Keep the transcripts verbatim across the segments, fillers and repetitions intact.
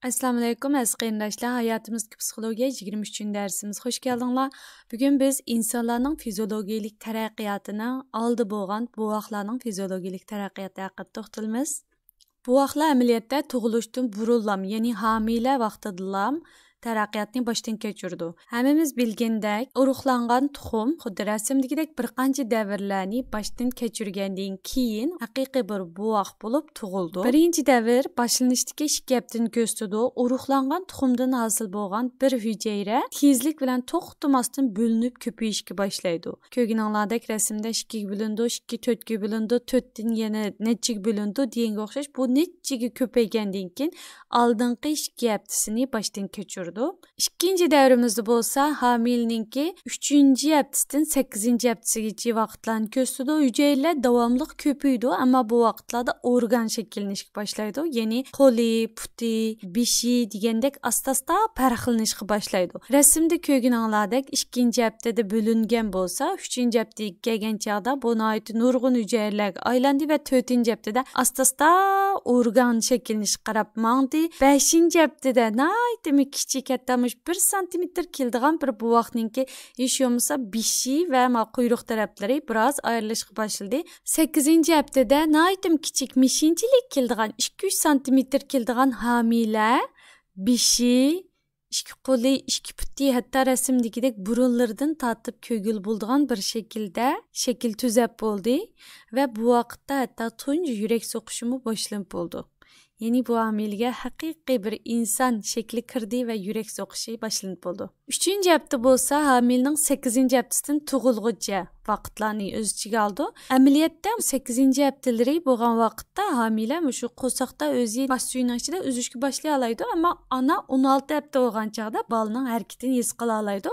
ئەسسالامۇئەلەيكۇم، ئەزىز قېرىنداشلار. ھاياتىمىزدىكى پسىخولوگىيە يىگىرمە ئۈچىنچى دەرسىمىزگە خۇش كەلدىڭلار. بۈگۈن بىز ئىنسانلارنىڭ فىزىولوگىيەلىك تەرەققىياتىنىڭ ئالدى بولغان بوۋاقلارنىڭ فىزىولوگىيەلىك تەرەققىياتى ھەققىدە توختىلىمىز. بوۋاقلار ئەمەلىيەتتە تۇغۇلۇشتىن بۇرۇنلام، يەنى ھامىلە ۋاقتىدىلام تەرەققىياتنى باشتىن كەچۈرىدۇ. ھەممىمىز بىلگىنىدەك، ئۇرۇقلانغان تۇخۇم خۇددى رەسىمدىكىدەك بىر قانچە دەۋرلەرنى باشتىن كەچۈرگەندىن كېيىن ھەقىقىي بىر بوۋاق بولۇپ تۇغۇلىدۇ. بىرىنچى دەۋر باشلىنىشتىكى ئىككى ھەپتىنى كۆرسىتىدۇ. ئۇرۇقلانغان تۇخۇمدىن ھاسىل بولغان بىر ھۈجەيرە تېزلىك بىلەن توختىماستىن بۆلۈنۈپ كۆپىيىشكە باشلايدۇ. كۆرگىنىڭلاردەك رەسىمدە ئىككىگە بۆلۈنىدۇ، ئىككى تۆتكە بۆلۈنىدۇ، تۆتتىن يەنە نەچچىگە بۆلۈنىدۇ دېگەنگە ئوخشاش. بۇ نەچچىگە كۆپەيگەندىن كېيىن ئالدىنقى ئىككى ھەپتىسىنى باشتىن كەچۈرىدۇ. ئىككىنچى دەۋرىمىزدە بولسا ھامىلىنىڭكى ئۈچىنچى ھەپتىسىدىن سەككىزىنچى ھەپتىسىگىچە ۋاقىتلارنى كۆرسىتىدۇ. ھۈجەيرىلەر داۋاملىق كۆپىيىدۇ، ئەمما بۇ ۋاقىتلاردا ئورگان شەكىللىنىشكە باشلايدۇ. يەنى قولى، پۇتى، بېشى دېگەندەك ئاستا-ئاستا پەرقلىنىشكە باشلايدۇ. رەسىمدە كۆرگىنىڭلاردەك ئىككىنچى ھەپتىدە بۆلۈنگەن بولسا، ئۈچىنچى ھەپتىگە كەلگەن چاغدا بۇ ناھايىتى نۇرغۇن ھۈجەيرىلەرگە ئايلاندى ۋە تۆتىنچى ھەپتىدە ئاستا-ئاستا ئورگان شەكىللىنىشكە قاراپ ماڭدى. بەشىنچى ھەپتىدە ناھايىتىمۇ كىچىك، ھەتتا مۇشۇ بىر سانتىمېتىر كېلىدىغان بىر بوۋاقنىڭكى ھېچ بولمىسا بېشى ۋە ما قۇيرۇق تەرەپلىرى بىراز ئايرىلىشقا باشلىدى. سەككىزىنچى ھەپتىدە ناھايىتىمۇ كىچىك، مىشىنچىلىك كېلىدىغان، ئىككى ئۈچ سانتىمېتىر كېلىدىغان ھامىلە بېشى، ئىككى قولى، ئىككى پۇتى، ھەتتا رەسىمدىكىدەك بۇرۇنلىرىدىن تارتىپ كۆرگىلى بولىدىغان بىر شەكىلدە شەكىل تۈزەپ بولدى ۋە بۇ ۋاقىتتا ھەتتا تۇنجى يۈرەك سوقۇشىمۇ باشلىنىپ بولىدۇ. يەنى بۇ ھامىلىگە ھەقىقىي بىر ئىنسان شەكلى كىردى ۋە يۈرەك سوقۇشى باشلىنىپ بولىدۇ. ئۈچىنچى ھەپتە بولسا ھامىلىنىڭ سەككىزىنچى ھەپتىسىدىن تۇغۇلغۇچە ۋاقىتلارنى ئۆز ئىچىگە ئالىدۇ. ئەمەلىيەتتە سەككىزىنچى ھەپتىلىرى بولغان ۋاقىتتا ھامىلە مۇشۇ قورساقتا ئۆزى باش سۈيىنىڭ ئىچىدە ئۈزۈشكە باشلىيالايدۇ، ئەمما ئانا ئون ئالتە ھەپتە بولغان چاغدا بالىنىڭ ھەرىكىتىنى ھېس قىلالايدۇ.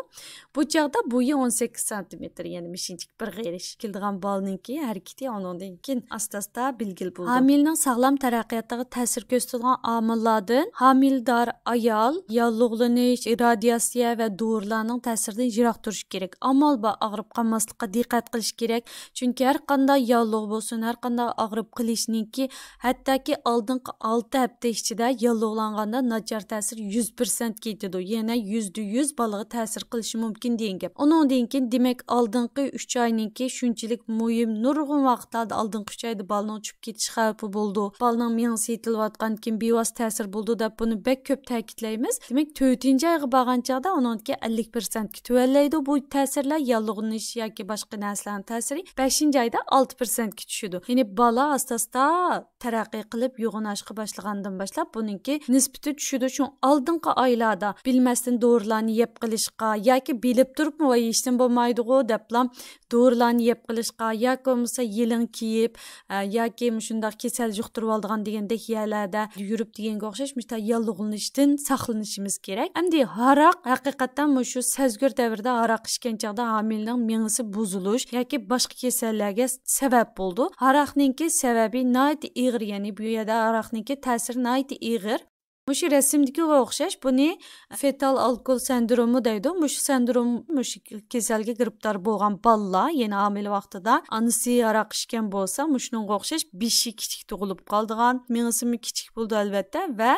بۇ چاغدا بويى ئون سەككىز سانتىمېتىر، يەنى مىشىنچىك بىر غېرىش كېلىدىغان بالىنىڭكى ھەرىكىتى ئۇنىڭدىن كېيىن ئاستا-ئاستا بىلگىلى بولىدۇ. ھامىلىنىڭ ساغلام تەرەققىياتىغا تەسىر كۆرسىتىدىغان ئامىللاردىن ھامىلىدار ئايال ياللۇغلىنىش، رادىياتسىيە ۋە دورىلارنىڭ تەسىرىدىن يىراق تۇرۇش كېرەك. ئامال بار ئاغرىپ قالماسلىققا دىققەت قىلىش كېرەك. چۈنكى ھەر قانداق ياللۇغ بولسۇن، ھەر قانداق ئاغرىپ قېلىشنىڭكى، ھەتتاكى ئالدىنقى ئالتە ھەپتە ئىچىدە ياللۇغلانغاندا ناچار تەسىر يۈز پىرسەنت كېتىدۇ. يەنە يۈزدە يۈز بالىغا تەسىر قىلىشى مۇمكىن دېگەن گەپ. ئۇنىڭدىن كېيىن، دېمەك، ئالدىنقى ئۈچ ئاينىڭكى شۇنچىلىك مۇھىم، نۇرغۇن ۋاقىتلاردا ئالدىنقى ئۈچ ئايدا بالىنىڭ ئۇچۇپ كېتىش خەۋپى بولىدۇ، بالىنىڭ مېڭىسى يېتىلىۋاتقاندىكىن بىۋاسىتە تەسىر بولىدۇ دەپ بۇنى بەك كۆپ تەكىتلەيمىز. دېمەك، تۆتىنچى ئايغا بارغان چاغدا ئۇنىڭدىكى ئەللىك پىرسەنتكە تۆۋەنلەيدۇ بۇ تەسىرلەر، ياللۇغلىنىش ياكى باشقا نەرسىلەرنىڭ تەسىرى. بەشىنچى ئايدا ئالتە پىرسەنتكە چۈشىدۇ. يەنى بالا ئاستا-ئاستا تەرەققىي قىلىپ يوغىناشقا باشلىغاندىن باشلاپ بۇنىڭكى نىسبىتى چۈشىدۇ. شۇڭا ئالدىنقى ئايلاردا بىلمەستىن دورىلارنى يەپ قېلىشقا ياكى بىلىپ تۇرۇپمۇ ۋاي ھېچنېمە بولمايدىغۇ دەپلا دورىلارنى يەپ قېلىشقا ياكى بولمىسا يېلىڭ كىيىپ، ئە، ياكى مۇشۇنداق كېسەل يۇقتۇرۇۋالىدىغان دېگەندەك يەرلەردە يۈرۈپ دېگەنگە ئوخشاش مۇشۇنداق ياللۇغلىنىشتىن ساقلىنىشىمىز كېرەك. ئەمدى ھاراق، ھەقىقەتەن مۇشۇ سەزگۈر دەۋرىدە ھاراق ئىچكەن چاغدا ھامىلىنىڭ مېڭىسى بۇزۇلۇش ياكى باشقا كېسەللەرگە سەۋەب بولىدۇ. ھاراقنىڭكى سەۋەبى ناھايىتى ئېغىر، يەنى بۇ يەردە ھاراقنىڭكى تەسىرى ناھايىتى ئېغىر. مۇشۇ رەسىمدىكىگە ئوخشاش، بۇنى فېتال ئالكول سىندرومى دەيدۇ. مۇشۇ سىندروم مۇشۇ كېسەلگە گىرىپتار بولغان بالىلار، يەنى ھامىلە ۋاقتىدا ئانىسى ھاراق ئىچكەن بولسا، مۇشۇنىڭغا ئوخشاش بېشى كىچىك تۇغۇلۇپ قالىدىغان، مېڭىسىمۇ كىچىك بولىدۇ، ئەلۋەتتە، ۋە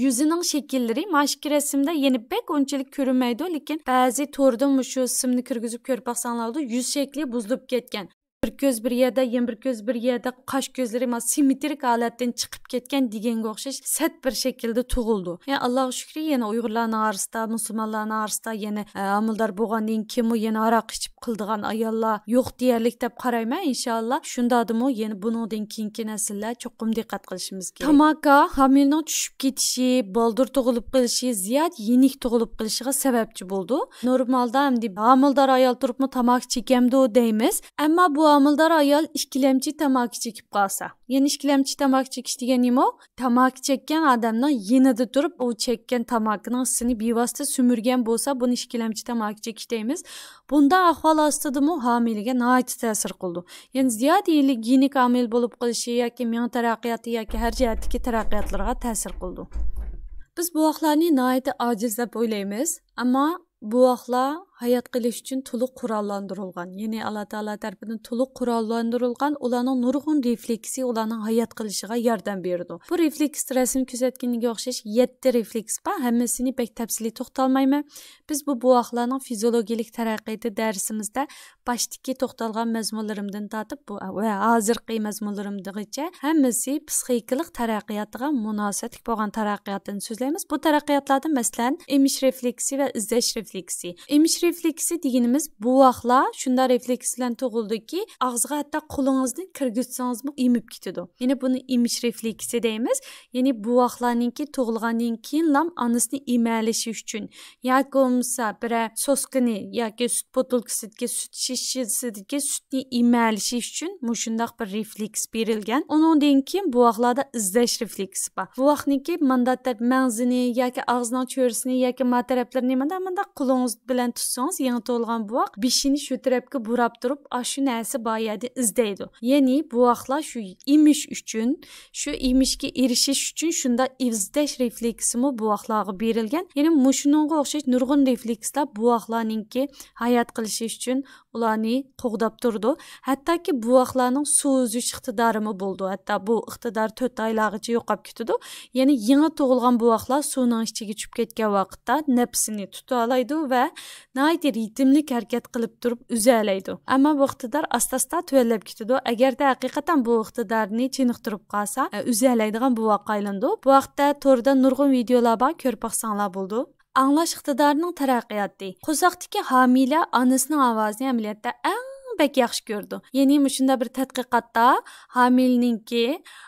يۈزىنىڭ شەكىللىرى مانا ئىككى رەسىمدە يەنە بەك ئۇنچىلىك كۆرۈنمەيدۇ، لېكىن بەزى توردىن مۇشۇ سىمنى كىرگۈزۈپ كۆرۈپ باقساڭلار بولىدۇ، يۈز شەكلى بۇزۇلۇپ كەتكەن. بىر كۆز بىر يەردە، يەنە بىر كۆز بىر يەردە، قاش كۆزلىرى مانا سىممېترىك ھالەتتىن چىقىپ كەتكەن دېگەنگە ئوخشاش سەت بىر شەكىلدە تۇغۇلىدۇ. يەنى ئاللاغا شۈكرى، يەنە ئۇيغۇرلارنىڭ ئارىسىدا، مۇسۇلمانلارنىڭ ئارىسىدا يەنە، ئە، ھامىلىدار بولغاندىن كېيىنمۇ يەنە ھاراق ئىچىپ قىلىدىغان ئاياللار يوق دېيەرلىك دەپ قارايمەن. ئىنشاللا شۇنداقتىمۇ يەنە بۇنىڭدىن كېيىنكى نەسىللەر چوقۇم دىققەت قىلىشىمىز كېرەك. تاماكا ھامىلىنىڭ چۈشۈپ كېتىشى، بالدۇر تۇغۇلۇپ قېلىشى، زىيادە يېنىك تۇغۇلۇپ قېلىشىغا سەۋەبچى بولىدۇ. نورمالدا ئەمدى ھامىلىدار ئايال تۇرۇپمۇ تاماكا چېكەمدۇ دەيمىز. ئەمما بۇ ھامىلىدار ئايال ئىككىلەمچى تاماكا چېكىپ قالسا. يەنى ئىككىلەمچى تاماكا چېكىش دېگەن نېمە ئۇ؟ تاماكا چەككەن ئادەمنىڭ يېنىدا تۇرۇپ، ئۇ چەككەن تاماكىنىڭ ئىسىنى بىۋاسىتە سۈمۈرگەن بولسا، بۇنى ئىككىلەمچى تاماكا چېكىش دەيمىز. بۇنداق ئەھۋال ئاستىدىمۇ ھامىلىگە ناھايىتى تەسىر قىلىدۇ. يەنى زىيادە يېنىك ھامىلە بولۇپ قېلىشى ياكى مېڭە تەرەققىياتى ياكى ھەر جەھەتتىكى تەرەققىياتلىرىغا تەسىر قىلىدۇ. بىز بوۋاقلارنى ناھايىتى ئاجىز دەپ ئويلايمىز، ئەمما بوۋاقلار ھايات قېلىش ئۈچۈن تولۇق قوراللاندۇرۇلغان، يەنى ئاللا تائالا تەرىپىدىن تولۇق قوراللاندۇرۇلغان، ئۇلارنىڭ نۇرغۇن رېفلېكسى ئۇلارنىڭ ھايات قېلىشىغا ياردەم بېرىدۇ. بۇ رېفلېكس رەسىم كۆرسەتكىنىگە ئوخشاش يەتتە رېفلېكس بار، ھەممىسىنى بەك تەپسىلىي توختالمايمەن. بىز بۇ بوۋاقلارنىڭ فىزىيولوگىيىلىك تەرەققىياتى دەرسىمىزدە باشتىكى توختالغان مەزمۇنلىرىمدىن تارتىپ بۇ ۋە ھازىرقى مەزمۇنلىرىمدىغىچە ھەممىسى پسىخىكىلىق تەرەققىياتىغا مۇناسىۋەتلىك بولغان تەرەققىياتتىن سۆزلەيمىز. بۇ تەرەققىياتلاردىن مەسىلەن، ئېمىش رېفلېكسى ۋە ئىزدەش رېفلېكسى. ئېمىش رېفلېكسى دېگىنىمىز بوۋاقلار شۇنداق رېفلېكس بىلەن تۇغۇلىدۇكى، ئاغزىغا ھەتتا قولىڭىزنى كىرگۈزسىڭىزمۇ ئېمىپ كېتىدۇ. يەنى بۇنى ئېمىش رېفلېكسى دەيمىز. يەنى بوۋاقلارنىڭكى تۇغۇلغاندىن كېيىنلا ئانىسىنى ئېمەلىشى ئۈچۈن ياكى بولمىسا بىرەر سوسكىنى ياكى سۈت بوتۇلكىسىدىكى سۈت شىشىسىدىكى سۈتنى ئېمەلىشى ئۈچۈن مۇشۇنداق بىر رېفلېكس بېرىلگەن. ئۇنىڭدىن كېيىن بوۋاقلاردا ئىزدەش رېفلېكسى بار. بوۋاقنىڭكى مانداق دەپ مەڭزىنى ياكى ئاغزىنىڭ چۆرىسىنى ياكى ما تەرەپلىرىنى مانداق، مانداق قولىڭىز بىلەن تۇتسىڭىز، يېڭى تۇغۇلغان بوۋاق بېشىنى شۇ تەرەپكە بۇراپ تۇرۇپ، ئاشۇ نەرسە بار يەردە ئىزدەيدۇ. يەنى بوۋاقلار شۇ ئېمىش ئۈچۈن، شۇ ئېمىشكە ئېرىشىش ئۈچۈن شۇنداق ئىزدەش رېفلېكسىمۇ بوۋاقلارغا بېرىلگەن. يەنى مۇشۇنىڭغا ئوخشاش نۇرغۇن رېفلېكسلار بوۋاقلارنىڭكى ھايات قېلىشى ئۈچۈن ئۇلارنى قوغداپ تۇرىدۇ. ھەتتاكى بوۋاقلارنىڭ سۇ ئۈزۈش ئىقتىدارىمۇ بولىدۇ. ھەتتا بۇ ئىقتىدار تۆت ئايلارغىچە يوقاپ كېتىدۇ. يەنى يېڭى تۇغۇلغان بوۋاقلار سۇنىڭ ئىچىگە چۈشۈپ كەتكەن ۋاقىتتا نەپىسىنى تۇتالايدۇ ۋە ناھايىتى رىتىملىك ھەرىكەت قىلىپ تۇرۇپ ئۈزەلەيدۇ. ئەمما بۇ ئىقتىدار ئاستا-ئاستا تۆۋەنلەپ كېتىدۇ. ئەگەردە ھەقىقەتەن بۇ ئىقتىدارنى چېنىقتۇرۇپ قالسا، ئە، ئۈزەلەيدىغان بوۋاققا ئايلىنىدۇ. بۇ ھەقتە توردا نۇرغۇن ۋىدېئولار بار، كۆرۈپ باقساڭلار بولىدۇ. ئاڭلاش ئىقتىدارىنىڭ تەرەققىياتى. قورساقتىكى ھامىلە ئانىسىنىڭ ئاۋازىنى ئەمەلىيەتتە ئەڭ بەك ياخشى كۆرىدۇ. يەنى مۇشۇنداق بىر تەتقىقاتتا ھامىلىنىڭكى،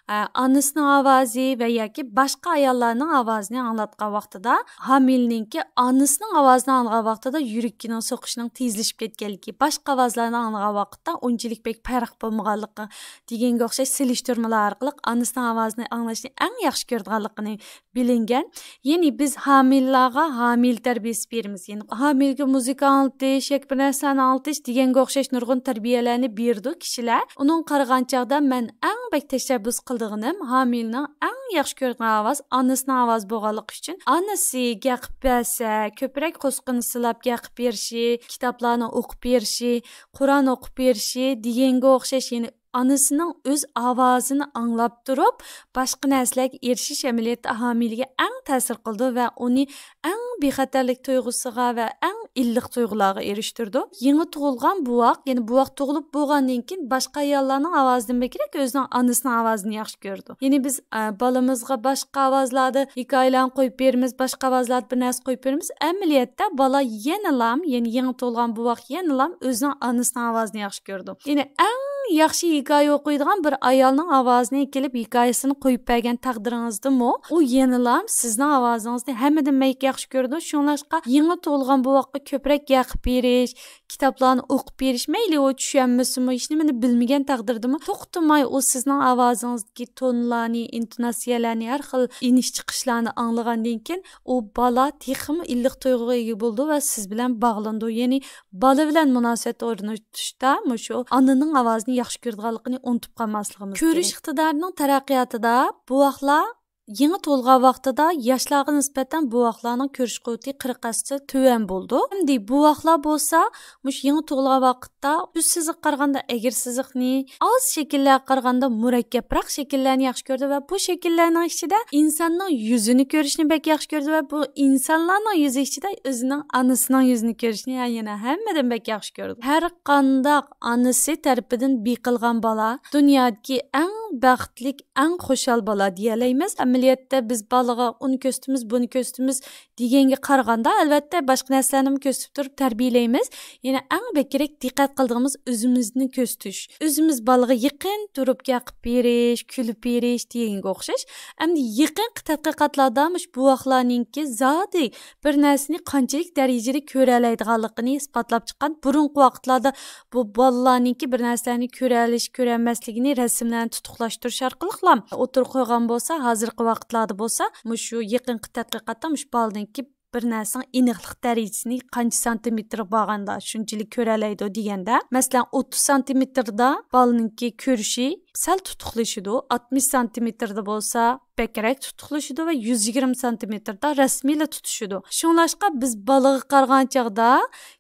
ئە، ئانىسىنىڭ ئاۋازى ۋە ياكى باشقا ئاياللارنىڭ ئاۋازىنى ئاڭلاتقان ۋاقتىدا، ھامىلىنىڭكى ئانىسىنىڭ ئاۋازىنى ئاڭلىغان ۋاقتىدا يۈرىكىنىڭ سوقۇشىنىڭ تېزلىشىپ كەتكەنلىكى، باشقا ئاۋازلارنى ئاڭلىغان ۋاقىتتا ئۇنچىلىك بەك پەرق بولمىغانلىقى دېگەنگە ئوخشاش سېلىشتۇرمىلار ئارقىلىق ئانىسىنىڭ ئاۋازىنى ئاڭلاشنى ئەڭ ياخشى كۆرىدىغانلىقىنى بىلىنگەن. يەنى بىز ھامىلىلارغا ھامىلە تەربىيەسى بېرىمىز. يەنى ھامىلىگە مۇزىكا ئاڭلىتىش ياكى بىر نەرسىلەرنى ئاڭلىتىش دېگەنگە ئوخشاش نۇرغۇن تەربىيەلەرنى بېرىدۇ كىشىلەر. ئۇنىڭغا قارىغان چاغدا مەن ئەڭ بەك تەشەببۇس قىلىدىغىنىم ھامىلىنىڭ ئەڭ ياخشى كۆرىدىغان ئاۋاز ئانىسىنىڭ ئاۋازى بولغانلىقى ئۈچۈن، ئانىسى گەپ قىلىپ بەرسە، كۆپرەك قوسۇقىنى سىلاپ گەپ قىلىپ بېرىشى، كىتابلارنى ئوقۇپ بېرىشى، قۇرئان ئوقۇپ بېرىشى دېگەنگە ئوخشاش، يەنى ئانىسىنىڭ ئۆز ئاۋازىنى ئاڭلاپ تۇرۇپ، باشقا نەرسىلەرگە ئېرىشىش ئەمەلىيەتتە ھامىلىگە ئەڭ تەسىر قىلىدۇ ۋە ئۇنى ئەڭ بىخەتەرلىك تۇيغۇسىغا ۋە ئەڭ ئىللىق تۇيغۇلارغا ئېرىشتۈرىدۇ. يېڭى تۇغۇلغان بوۋاق، يەنى بوۋاق تۇغۇلۇپ بولغاندىن كېيىن باشقا ئاياللارنىڭ ئاۋازىدىن بەكرەك ئۆزىنىڭ ئانىسىنىڭ ئاۋازىنى ياخشى كۆرىدۇ. يەنى بىز، ئە، بالىمىزغا باشقا ئاۋازلاردا ھېكايىلەرنى قويۇپ بېرىمىز، باشقا ئاۋازلاردا بىر نەرسە قويۇپ بېرىمىز. ئەمەلىيەتتە بالا يەنىلا، يەنى يېڭى تۇغۇلغان بوۋاق يەنىلا ئۆزىنىڭ ئانىسىنىڭ ئاۋازىنى ياخشى كۆرىدۇ. يەنى ئەڭ ياخشى ھېكايە ئوقۇيدىغان بىر ئايالنىڭ ئاۋازىنى ئېلىپ ھېكايىسىنى قويۇپ بەرگەن تەقدىرىڭىزدىمۇ، ئۇ يەنىلا سىزنىڭ ئاۋازىڭىزنى ھەممىدىن بەك ياخشى كۆرىدۇ. شۇڭلاشقا يېڭى تۇغۇلغان بوۋاققا كۆپرەك گەپ بېرىش، كىتابلارنى ئوقۇپ بېرىش، مەيلى ئۇ چۈشەنمىسىمۇ، ھېچنېمىنى بىلمىگەن تەقدىردىمۇ، توختىماي ئۇ سىزنىڭ ئاۋازىڭىزدىكى تونلارنى، ئىنتوناتسىيەلەرنى، ھەر خىل ئېيتىش چىقىشلارنى ئاڭلىغاندىن كېيىن، ئۇ بالا تېخىمۇ ئىللىق تۇيغۇغا ئىگە بولىدۇ ۋە سىز بىلەن باغلىنىدۇ. يەنى بالا بىلەن مۇناسىۋەت ئورنىتىشتا مۇشۇ ئانىنىڭ ئاۋازىنى ياخشى كۆرىدىغانلىقىنى ئۇنتۇپ قالماسلىقىمىز كېرەك. كۆرۈش ئىقتىدارىنىڭ تەرەققىياتىدا بوۋاقلار يېڭى تۇغۇلغان ۋاقتىدا ياشلارغا نىسبەتەن بوۋاقلارنىڭ كۆرۈش قۇۋۋىتى قىرىق ھەسسە تۆۋەن بولىدۇ. ئەمدى بوۋاقلار بولسا مۇشۇ يېڭى تۇغۇلغان ۋاقىتتا ئۈست سىزىققا قارىغاندا ئەگرى سىزىقنى ئاز، شەكىللەرگە قارىغاندا مۇرەككەپرەك شەكىللەرنى ياخشى كۆرىدۇ ۋە بۇ شەكىللەرنىڭ ئىچىدە ئىنساننىڭ يۈزىنى كۆرۈشنى بەك ياخشى كۆرىدۇ ۋە بۇ ئىنسانلارنىڭ يۈزى ئىچىدە ئۆزىنىڭ ئانىسىنىڭ يۈزىنى كۆرۈشنى يەنە ھەممىدىن بەك ياخشى كۆرىدۇ. ھەر قانداق ئانىسى تەرىپىدىن بېقىلغان بالا دۇنيادىكى ئەڭ بەختلىك، ئەڭ خۇشال بالا دېيەلەيمىز. ئەمەلىيەتتە بىز بالىغا ئۇنى كۆرسىتىمىز، بۇنى كۆرسىتىمىز دېگەنگە قارىغاندا، ئەلۋەتتە باشقا نەرسىلەرنىمۇ كۆرسىتىپ تۇرۇپ تەربىيەلەيمىز. يەنە ئەڭ بەكرەك دىققەت قىلىدىغىنىمىز ئۆزىمىزنى كۆرسىتىش. ئۆزىمىز بالىغا يېقىن تۇرۇپ گەپ قىلىپ بېرىش، كۈلۈپ بېرىش دېگەنگە ئوخشاش. ئەمدى يېقىنقى تەتقىقاتلاردا مۇشۇ بوۋاقلارنىڭكى زادى بىر نەرسىنى قانچىلىك دەرىجىدە كۆرەلەيدىغانلىقىنى ئىسپاتلاپ چىققان. بۇرۇنقى ۋاقىتلاردا بۇ بالىلارنىڭكى بىر نەرسىلەرنى كۆرەلىش، كۆرەلمەسلىكىنى رەسىملەرنى تۇتۇقلاشتۇرۇش ئارقىلىقلا ئوتتۇرىغا قويغان بولسا، ھازىرقى ۋاقىتلاردا بولسا مۇشۇ يېقىنقى تەتقىقاتتا مۇشۇ بالىنىڭكى بىر نەرسىنىڭ ئېنىقلىق دەرىجىسىنى قانچە سانتىمېتىرغا بارغاندا شۇنچىلىك كۆرەلەيدۇ دېگەندە، مەسىلەن، ئوتتۇز سانتىمېتىردا بالىنىڭكى كۆرۈشى سەل تۇتۇقلىشىدۇ، ئاتمىش سانتىمېتىردا بولسا بەكرەك تۇتۇقلىشىدۇ ۋە يۈز يىگىرمە سانتىمېتىردا رەسمىيلا تۇتىشىدۇ. شۇڭلاشقا بىز بالىغا قارىغان چاغدا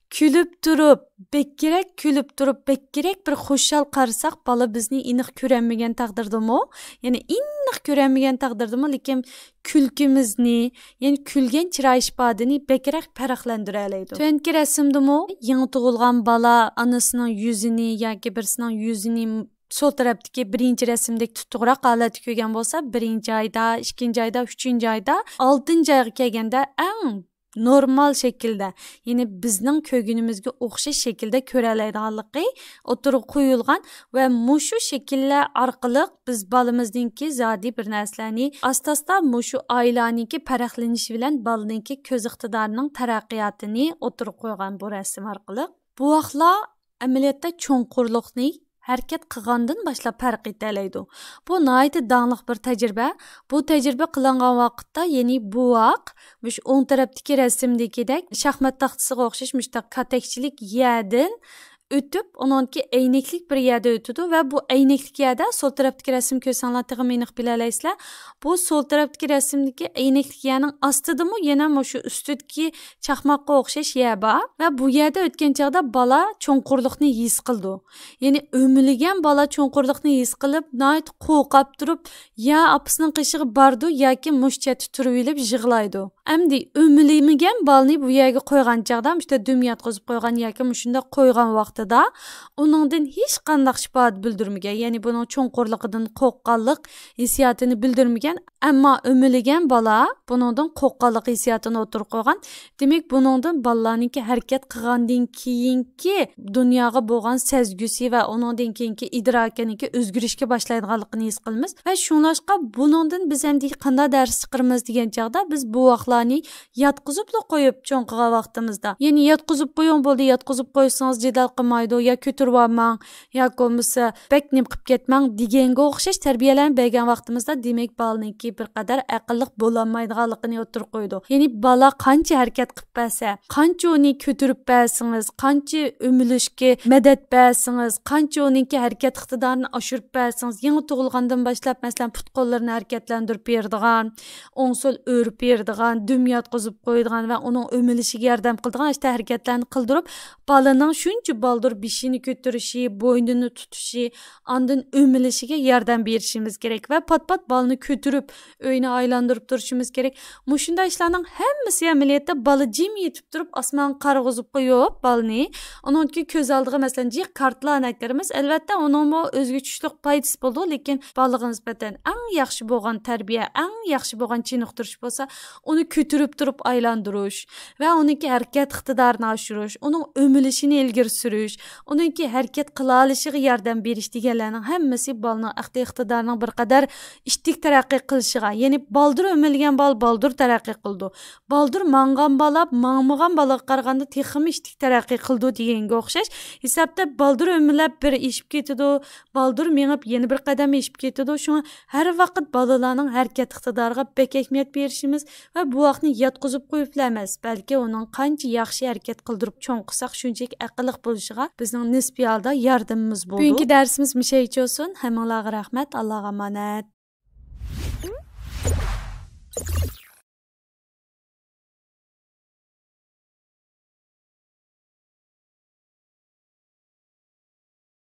كۈلۈپ تۇرۇپ، بەكرەك كۈلۈپ تۇرۇپ، بەكرەك بىر خۇشال قارىساق، بالا بىزنى ئېنىق كۆرەلمىگەن تەقدىردىمۇ، يەنى ئېنىق كۆرەلمىگەن تەقدىردىمۇ، لېكىن كۈلكىمىزنى، يەنى كۈلگەن چىراي ئىپادىنى بەكرەك پەرقلەندۈرەلەيدۇ. تۆۋەنكى رەسىمدىمۇ يېڭى تۇغۇلغان بالا ئانىسىنىڭ يۈزىنى ياكى بىرسىنىڭ يۈزىنى سول تەرەپتىكى بىرىنچى رەسىمدەك تۇتۇقراق ھالەتتە كۆرگەن بولسا، بىرىنچى ئايدا، ئىككىنچى ئايدا، ئۈچىنچى ئايدا، ئالتىنچى ئايغا كەلگەندە ئەڭ نورمال شەكىلدە، يەنى بىزنىڭ كۆرگىنىمىزگە ئوخشاش شەكىلدە كۆرەلەيدىغانلىقى ئوتتۇرىغا قويۇلغان ۋە مۇشۇ شەكىللەر ئارقىلىق بىز بالىمىزنىڭكى زادى بىر نەرسىلەرنى ئاستا-ئاستا مۇشۇ ئايلارنىڭكى پەرقلىنىشى بىلەن بالىنىڭكى كۆز ئىقتىدارىنىڭ تەرەققىياتىنى ئوتتۇرىغا قويغان بۇ رەسىم ئارقىلىق. بوۋاقلار ئەمەلىيەتتە چوڭقۇرلۇقنى ھەرىكەت قىلغاندىن باشلاپ پەرق ئېتەلەيدۇ. بۇ ناھايىتى داڭلىق بىر تەجرىبە. بۇ تەجرىبە قىلىنغان ۋاقىتتا، يەنى بوۋاق مۇشۇ ئوڭ تەرەپتىكى رەسىمدىكىدەك شاھمات تاختىسىغا ئوخشاش مۇشۇنداق كاتەكچىلىك يەردىن ئۆتۈپ، ئۇنىڭدىكى ئەينەكلىك بىر يەردە ئۆتىدۇ ۋە بۇ ئەينەكلىك يەردە، سول تەرەپتىكى رەسىمنى كۆرسەڭلار تېخىمۇ ئېنىق بىلەلەيسىلەر. بۇ سول تەرەپتىكى رەسىمدىكى ئەينەكلىك يەرنىڭ ئاستىدىمۇ يەنە مۇشۇ ئۈستىدىكى چاقماققا ئوخشاش يەر بار ۋە بۇ يەردە ئۆتكەن چاغدا بالا چوڭقۇرلۇقنى ھېس قىلىدۇ. يەنى ئۆمىلىگەن بالا چوڭقۇرلۇقنى ھېس قىلىپ، ناھايىتى قورقۇپ تۇرۇپ، يا ئاپىسىنىڭ قېشىغا بارىدۇ ياكى مۇشۇ چەتتە تۇرۇۋېلىپ يىغلايدۇ. ئەمدى ئۆمىلىمىگەن بالىنى بۇ يەرگە قويغان چاغدا، مۇشۇ دۈم ياتقۇزۇپ قويغان ياكى مۇشۇنداق قويغان ۋاقتىدا، ئۇنىڭدىن ھېچقانداق ئىپادە بىلدۈرمىگەن، يەنى بۇنىڭ چوڭقۇرلۇقىدىن قورققانلىق ھېسسىياتىنى بىلدۈرمىگەن، ئەمما ئۆمىلىگەن بالا بۇنىڭدىن قورققانلىق ھېسسىياتىنى ئوتتۇرىغا قويغان. دېمەك، بۇنىڭدىن بالىلارنىڭكى ھەرىكەت قىلغاندىن كېيىنكى دۇنياغا بولغان سەزگۈسى ۋە ئۇنىڭدىن كېيىنكى ئىدراكىنىڭكى ئۆزگىرىشكە باشلايدىغانلىقىنى ھېس قىلىمىز. ۋە شۇڭلاشقا بۇنىڭدىن بىز ئەمدى قانداق دەرس چىقىرىمىز دېگەن چاغدا، بىز بوۋاقلارنى ياتقۇزۇپلا قويۇپ چوڭ قىلغان ۋاقتىمىزدا، يەنى ياتقۇزۇپ قويۇڭ بولدى، ياتقۇزۇپ قويسىڭىز جېدەل قىلمايدۇ، يا كۆتۈرۈۋالماڭ، ياكى بولمىسا بەك نېمە قىلىپ كەتمەڭ دېگەنگە ئوخشاش تەربىيەلەرنى بەرگەن ۋاقتىمىزدا، دېمەك، بالىنىڭكى بىر قەدەر ئەقىللىق بولالمايدىغانلىقىنى ئوتتۇرىغا قويىدۇ. يەنى بالا قانچە ھەرىكەت قىلىپ بەرسە، قانچە ئۇنى كۆتۈرۈپ بەرسىڭىز، قانچە ئۆمىلىشكە مەدەت بەرسىڭىز، قانچە ئۇنىڭكى ھەرىكەت ئىقتىدارىنى ئاشۇرۇپ بەرسىڭىز، يېڭى تۇغۇلغاندىن باشلاپ، مەسىلەن، پۇت قوللىرىنى ھەرىكەتلەندۈرۈپ بېرىدىغان، ئوڭ سول ئۆرۈپ بېرىدىغان، دۈم ياتقۇزۇپ قويىدىغان ۋە ئۇنىڭ ئۆمىلىشىگە ياردەم قىلىدىغان ئىشتا ھەرىكەتلەرنى قىلدۇرۇپ، بالىنىڭ شۇنچە بالدۇر بېشىنى كۆتۈرۈشى، بوينىنى تۇتۇشى، ئاندىن ئۆمىلىشىگە ياردەم بېرىشىمىز كېرەك ۋە پات-پات بالىنى كۆتۈرۈپ، ئۆينى ئايلاندۇرۇپ تۇرۇشىمىز كېرەك. مۇشۇنداق ئىشلارنىڭ ھەممىسى ئەمەلىيەتتە بالا جىم يېتىپ تۇرۇپ، ئاسمانغا قارىغۇزۇپ قويۇپ بالىنى، ئۇنىڭكى كۆز ئالدىغا، مەسىلەن، جىق كارتىلارنى ئەكىرىمىز. ئەلۋەتتە، ئۇنىڭمۇ ئۆزىگە چۈشلۈك پايدىسى بولىدۇ، لېكىن بالىغا نىسبەتەن ئەڭ ياخشى بولغان تەربىيە، ئەڭ ياخشى بولغان چېنىقتۇرۇش بولسا، ئۇنى كۆتۈرۈپ تۇرۇپ ئايلاندۇرۇش ۋە ئۇنىڭكى ھەرىكەت ئىقتىدارىنى ئاشۇرۇش، ئۇنىڭ ئۆمىلىشىنى ئىلگىرى سۈرۈش، ئۇنىڭكى ھەرىكەت قىلالىشىغا ياردەم بېرىش دېگەنلەرنىڭ ھەممىسى بالىنىڭ ئەقلىي ئىقتىدارىنىڭ بىر قەدەر ئىتتىك تەرەققىي قىلىشىغا، يەنى بالدۇر ئۆمىلىگەن بالا بالدۇر تەرەققىي قىلىدۇ. بالدۇر ماڭغان بالا ماڭمىغان بالىغا قارىغاندا تېخىمۇ ئىتتىك تەرەققىي قىلىدۇ دېگەنگە ئوخشاش ھېسابتا، بالدۇر ئۆمىلەپ بىر ئېشىپ كېتىدۇ، بالدۇر مېڭىپ يەنە بىر قەدەم ئېشىپ كېتىدۇ. شۇڭا ھەر ۋاقىت بالىلارنىڭ ھەرىكەت ئىقتىدارىغا بەك ئەھمىيەت بېرىشىمىز ۋە بوۋاقنى ياتقۇزۇپ قويۇپلا ئەمەس، بەلكى ئۇنىڭ قانچە ياخشى ھەرىكەت قىلدۇرۇپ چوڭ قىلساق، شۇنچىلىك ئەقىللىق بولۇشىغا بىزنىڭ نىسپىي ھالدا ياردىمىمىز بولىدۇ. بۈگۈنكى دەرسىمىز مۇشۇ يەرگىچە بولسۇن. ھەممىڭلارغا رەھمەت. ئاللاغا ئامانەت.